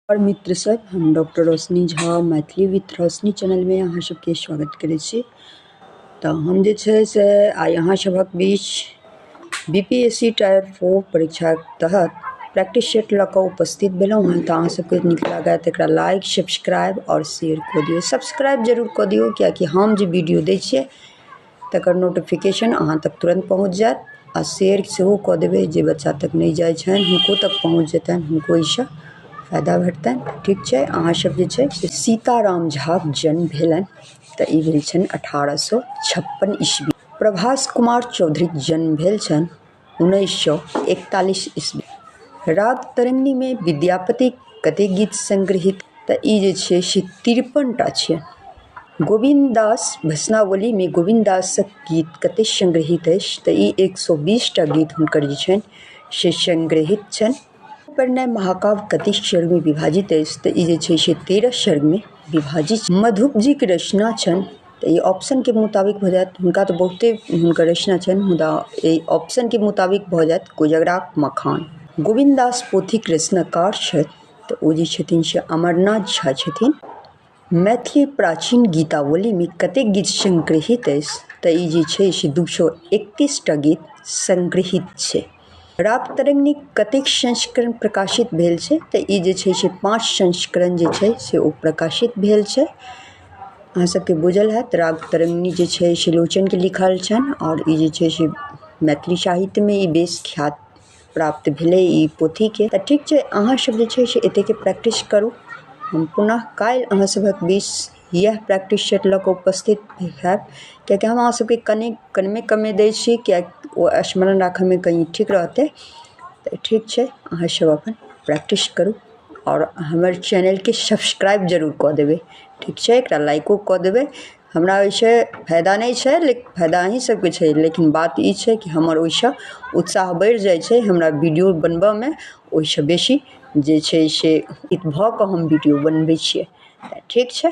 मित्र सब, हम डॉक्टर रोशनी झा मैथिली विथ रोशनी चैनलमे अहाँ सबके स्वागत करै छी। तऽ हम जे छै से आइ अहाँ सभक बीच BPSC टायर 4 परीक्षाक तहत प्रैक्टिस सेट लऽ कऽ उपस्थित भेलहुँ हँ। तऽ अहाँ सबके नीक लागत तऽ एकरा लाइक, सब्सक्राइब आओर शेयर कऽ दियौ। सब्सक्राइब जरूर कऽ दियौ, कियाकि हम जे वीडियो दै छियै तकर नोटिफिकेशन अहाँ तक तुरन्त पहुँच जायत। आ शेयर सेहो कऽ देबै, जे बच्चा तक नहि जाइ छनि हुनको तक पहुँच जेतनि, हुनको एहिसँ फायदा भेटतनि। ठीक छै, अहाँ सब जे छै से सीताराम झाक जन्म भेलनि तऽ ई भेल छनि 1856 ईस्वी। प्रभास कुमार चौधरीक जन्म भेल छनि 1941 ईस्वी। राग तरंगिणीमे विद्यापतिक कतेक गीत संग्रहित? तऽ ई जे छै से 53 टा छियनि। गोविन्द दास भस्नावलीमे गोविन्द दासक गीत कतेक संग्रहित अछि? तऽ ई 120 टा गीत हुनकर जे छनि से संग्रहित छनि। परिणय महाकाव्य कतेक सर्गमे विभाजित अछि? तऽ ई जे छै से 13 सर्गमे विभाजित। मधुपजीक रचना छनि तऽ ई ऑप्शनके मुताबिक भऽ जायत। हुनका तऽ बहुते हुनकर रचना छनि, मुदा एहि ऑप्शनके मुताबिक भऽ जायत कोजगराक मखान। गोविन्द दास पोथीक रचनाकार छथि तऽ ओ जे छथिन से अमरनाथ झा छथिन। मैथिली प्राचीन गीतावलीमे कतेक गीत संग्रहित अछि? तऽ ई जे छै से 231 टा गीत संग्रहित छै। राग तरंगिणीक कतेक संस्करण प्रकाशित भेल छै? तऽ ई जे छै से 5 संस्करण जे छै से ओ प्रकाशित भेल छै। अहाँ सबके बुझल हैत, राग तरंगिणी जे छै से लोचनके लिखल छनि आओर ई जे छै से मैथिली साहित्यमे ई बेस ख्यात प्राप्त भेलै ई पोथीके। तऽ ठीक छै, अहाँ सब जे छै से एतेके प्रैक्टिस करू। हम पुनः काल्हि अहाँ सभक बीच इएह प्रैक्टिस सेट लऽ कऽ उपस्थित हैब, कियाकि हम अहाँ सबके कने कमे कमे दै छी, कियाकि ओ स्मरण राखऽमे कनि ठीक रहतै। तऽ ठीक छै, अहाँ सब अपन प्रैक्टिस करू आओर हमर चैनलके सब्सक्राइब जरूर कऽ देबै। ठीक छै, एकरा लाइको कऽ देबै। हमरा ओहिसँ फायदा नहि छै, लेकिन फायदा अहीं सबके छै। लेकिन बात ई छै कि हमर ओहिसँ उत्साह बढ़ि जाइ छै हमरा वीडियो बनबऽमे, ओहिसँ बेसी जे छै से भऽ कऽ हम वीडियो बनबै छियै। ठीक छै।